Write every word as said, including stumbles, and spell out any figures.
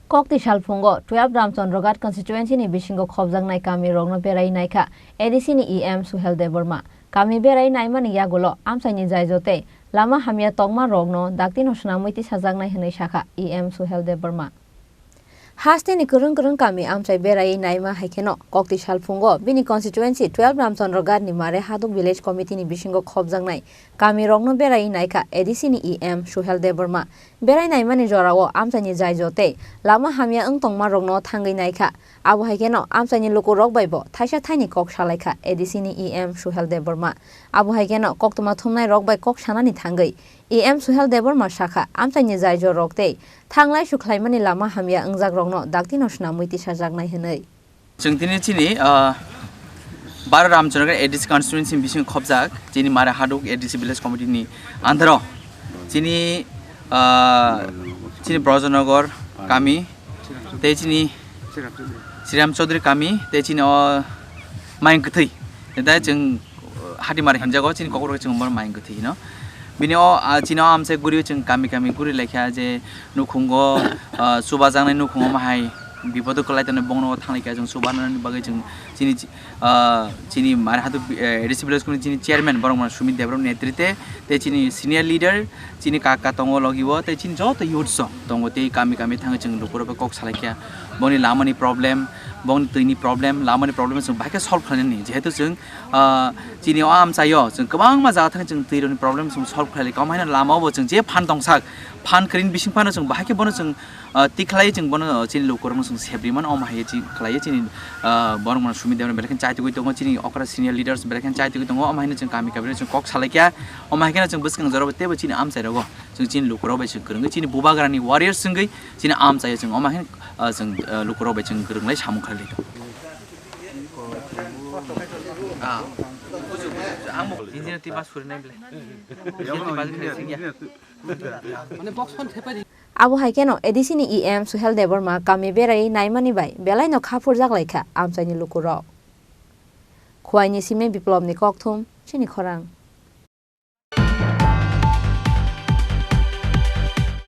Kokti salphungo twelve Ramchandra Ghat constituency ni bisingo khopjaknai kami rokno berai naikha A D C ni E M Suhel Debbarma. Kami berai naimani yagulo amchaini jaijo tei lama hamya tongma rokno daktino swnamwi tisajaknai hwnwi sakha E M Suhel Debbarma. Hasteni kwrwng kwrwng kami amchai berai naima hai kheno kokti salphungo bini constituency twelve Ramchandra Ghat ni Mare Haduk village committee ni bisingo khopjaknai kami rokno berai naikha A D C ni E M Suhel Debbarma. Berai naimani jorao amchaini jaijo tei lama hamya wng tongma rokno thangwi naikha. Abo hai kheno amchaini lukurok bai bo thaisa thaini kok salaikha A D C ni E M Suhel Debbarma. Abo hai kheno koktwma thumnai rok bai kok sanani thangwi E M Suhel Debbarma sakha, amchaini jaijo rok tei thanglai sukhlaimani lama hamya wngjak rokno daktino swnamwi tisajaknai hwnwi. Chwng tini chini, ah, Baro Ramchandra A D C constituency ni bisingo khopjak chini Mare Haduk A D C village committee ni under o chini, ah, chini Brojanagar kami tei chini Sriram Chaudhary kami tei chini o Mayung Kwthwi. Tei chwng Hatimari hinjago, chini kokrok chwng omo Mayung Kwthwi hino. Bini o, ah, chini o amchai guri chwng kami kami guri laikha je nukhungo, ah, chubajaknai nukhungo mahai bipodo kwlai tongnai bongno thanglai kha chwng chubanani bagwi chwng chini, ah, chini Mare Haduk, eh, A D C village committee chini chairman borok mano Sumit Debbarma netrite tei chini senior leader chini kaka tongo logi o tei chini joto youths rok tongo tei kami kami thangwi chwng lukurok bai kok salai kha bongni lamani problem, bongni twini problem, lamani problem chwng bahai khe solve khlainani jehetu chwng Ah, chini o amchaio chwng kwbangma jaga thang chwng twi rokni problem chwng solve khlai kha. Omo haino lama o bo chwng je phan tongsak, phan kwrwini bising phano chwng bahai khe bono chwng, ah, tikhlai chwng bono, ah, chini lukurokno chwng sebri mano. Omo hai chini khlai chini, ah, borok mano Sumit Debbarma belai khe chai tugwi tongo, chini okra senior leaders belai khe chai tugwi tongo. Omo haino chwng kami kami chwng kok salai kha. Omo hai kheno chwng bwskang jorao teibo chini amchai rogo chwng chini lukurok bai chwng kwrwngwi chini bubagrani warriors wngwi chini amchaio chwng omo hai, ah, chwng, ah, lukurok bai chwng kwrwnglai samung khlai lai kha. Ah. Engineer twi bus kwrwinai belai. Engineer twi bus kwrwinai singya. Abo hai kheno A D C ni E M Suhel Debbarma kami berai naimani bai belaino kha phurjak lai kha amchaini lukurok. Khwaini simi Biplobni kokthum, chini khorang.